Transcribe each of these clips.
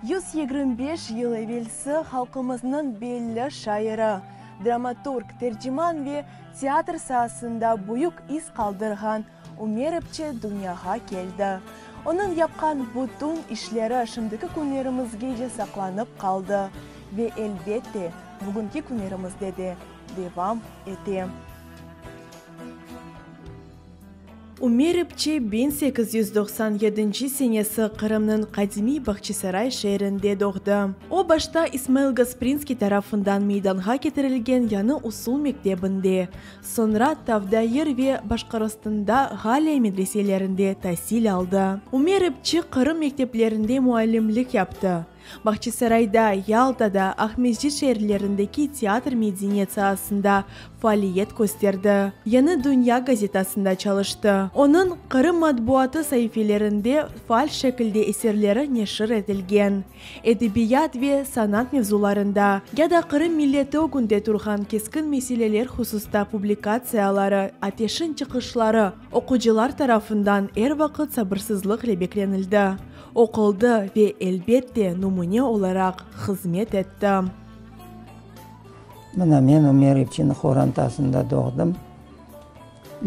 125 yıl evelsi halqımıznıñ belli şairi, dramaturg, terciman ve teatr saasında büyük iz qaldırğan Ümer İpçi dünyağa keldi. Onıñ yapqan bütün işleri şimdiki künlerimizgece saqlanıp qaldı ve, elbette, bugünki künlerimizde de devam ete. Ümer İpçi 1890 yedinci senesi Qırımnıñ qadimiy Bağçasaray şeerinde doğdı. O, başta İsmail Gasprinskiy tarafından meydanğa ketirilgen yañı usul mektebinde, soñra Tavdayır ve Başqırstanda Ğaliye medreselerinde tasil aldı. Ümer İpçi Qırım mekteplerinde muallimlik yaptı. Bağçasarayda, Yaltada, Aqmescit şeerlerindeki teatr medeniyet saasında faaliyet kösterdi. Yañı dünya gazetasında çalıştı. Onıñ Qırım matbuatı saifelerinde faal şekilde eserleri neşir etilgen. Edebiyat ve sanat mevzularında ya da Qırım milleti ögünde turğan keskin meseleler hususta publikatsiyaları, ateşin çıqışları oqucılar tarafından er vaqıt sabırsızlıqle beklenildi. Oquldı ve, elbette, numüne olaraq hızmet etti. Mına men Ümer İpçiniñ qorantasında doğdım.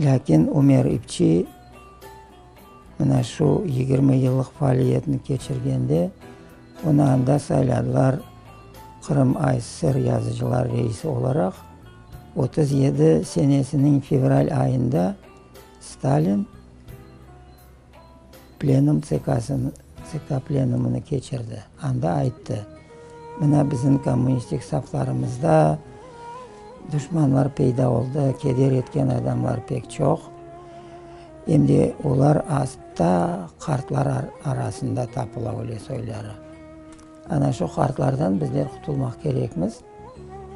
Lâkin Ümer İpçi mına şu 20 yıllıq faaliyetini keçirgende, onı anda sayladılar Qırım ASSR yazıcılar reisi olaraq. 37 senesiniñ fevral ayında Stalin Plenum TSKsını, TSK plenumını keçirdi. Anda ayttı, Mına bizim kommunistik saflarımızda duşmanlar peyda oldı, keder etken adamlar pek çoq. Em de olar atta qartlar arasında tapıla öyle soyları. Ana şu qartlardan bizler qutulmaq kerekmiz,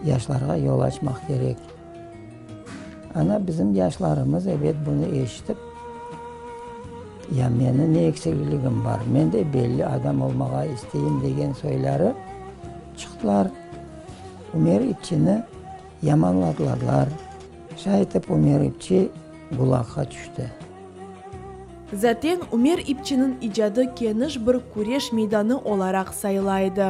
yaşlarğa yol açmaq kerek. Ana bizim yaşlarımız, ebet, bunı eşitip, ya meni ne eksikligim bar, men de belli adam olmağa isteyim degen soyları çıqtılar, Ümer İpçini yamanladılar. Şay etip Ümer İpçi Gulagğa tüşti. Zaten, Ümer İpçiniñ icadı keniş bir küreş meydanı olaraq sayıla edi.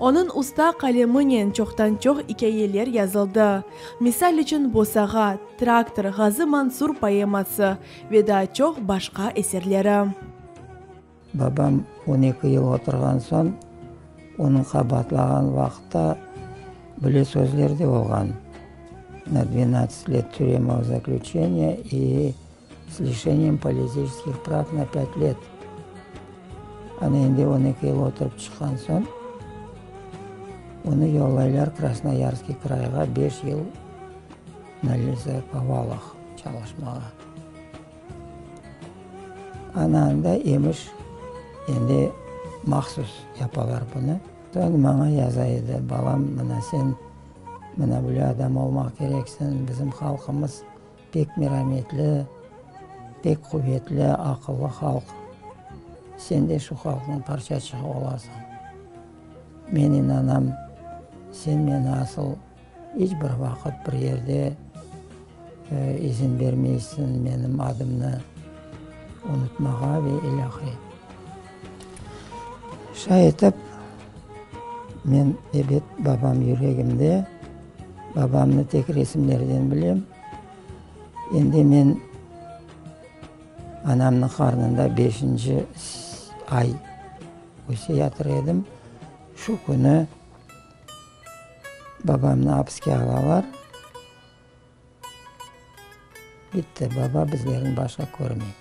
Onıñ usta qaleminen çoqtan-çoq ikâyeler yazıldı. Misal içün, Bosağa, Traktor, Ğazı Mansur poeması ve daa çoq başqa eserleri. Babam on eki yıl oturğan soñ, onıñ qabaatlağan vaqıtta böyle sözler de olğan, Na dvenadtsat let türemnogo zaklüçeniya i s lişeniyem politiçeskih prav na pât let. Ana endi on eki yıl oturıp çıqqan soñ, onı yollaylar Krasnoyarskiy krayğa beş yıl na lesopovalah çalışmağa. Ana anda emiş, endi mahsus yapalar bunı. Soñ maña yaza edi, Balam, mına sen mına böyle adam olmaq kereksiñ, bizim halqımız pek merametli, pek quvetli, aqıllı halq. Sen de şu halqnıñ parçaçığı olasıñ. Men inanam, sen meni asıl İç bir vaqıt bir yerde izin bermeysiñ menim adımnı unutmağa ve ilâhre. Şay etip, men, ebet, babam yüregimde, babamnı tek resimlerden bilem. Endi men anamnıñ qarnında beşinci ay öse yatır edim. Şu künü Babamnı apiske alalar. Bitti, baba bizlerni başqa körmey.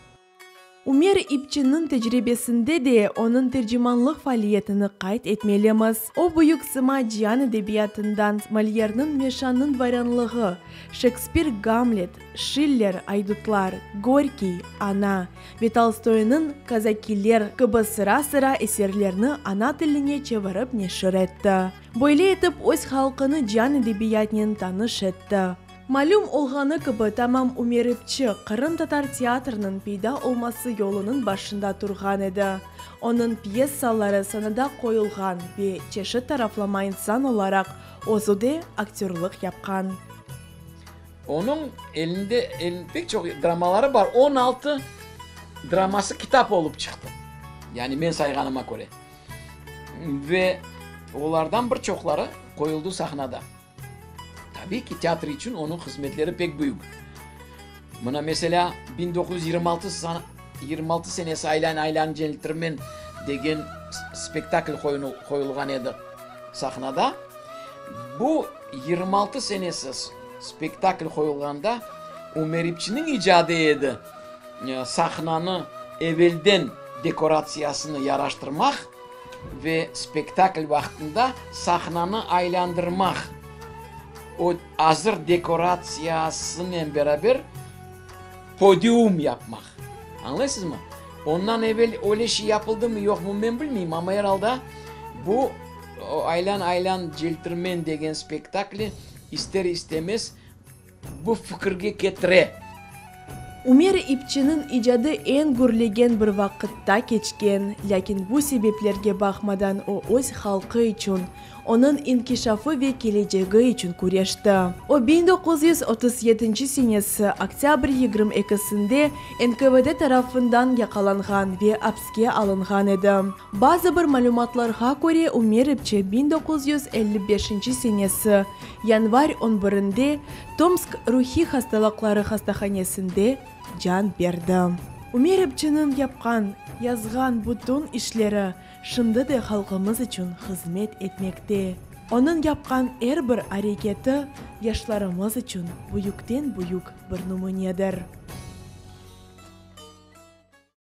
Ümer İpçiniñ tecribesinde de onıñ tercimanlıq faaliyetini qayd etmelimiz. O, büyük sıma cian edebiyatından Molyerniñ Meşanıñ dvorânlığı, Şekspir Gamlet, Şiller Aydutlar, Gorkiy, Ana ve Tolstoynıñ Kazakiler kibi sıra-sıra eserlerni ana tiline çevirip neşir etti. Böyle etip öz halqını cian edebiyatnen tanış etti. Malüm olğanı kibi, tamam Ümer İpçi qırımtatar teatriniñ peyda olması yolunıñ başında turğan edi. Onıñ pyesaları sanada qoyulğan ve çeşit taraflama insan olaraq özü de aktörlıq yapqan. Onıñ elinde pek çoq dramaları bar, 16 draması kitap olıp çıqtı. Yani men sayğanıma köre. Ve olardan bir çoqları qoyuldı sahnada. Tabiiy ki, teatr içün onıñ hızmetleri pek büyük. Mına, meselâ, 1926 26 senesi Aylan, aylan, celtirmen degen spektakl qoyulğan edi sahnada. Bu 26 senesi spektakl qoyulğanda Ümer İpçiniñ icadı edi sahnanı evelden dekoratsiyasını yaraştırmaq ve spektakl vaqtında sahnanı aylandırmaq, o azır dekoratsiyasınen beraber podium yapmaq. Añlaysızmı? Ondan evel öyle şey yapıldımı, yoqmı, men bilmeyim, amma er alda bu Aylan, aylan, celtirmen degen spektakli ister-istemez Bu fikirge ketire. Ümer İpçiniñ icadı eñ gürlegen bir vaqıtta keçken, lâkin bu sebeplerge baqmadan o öz halqı içün, onıñ inkişafı ve kelecegi içün küreşti. O 1937 senesi oktâbr 22-sinde NKVD tarafından yaqalanğan ve apske alınğan edi. Bazı bir malümatlarğa köre Ümer İpçi 1955 senesi Yanvar on birinde Tomsk ruhiy hastalıqları hastahanesinde can berdi. Ümer İpçiniñ yapqan, yazğan bütün işleri şimdi de halqımız içün hızmet etmekte. Onıñ yapqan er bir areketi yaşlarımız içün büyükten-büyük bir nümünedir.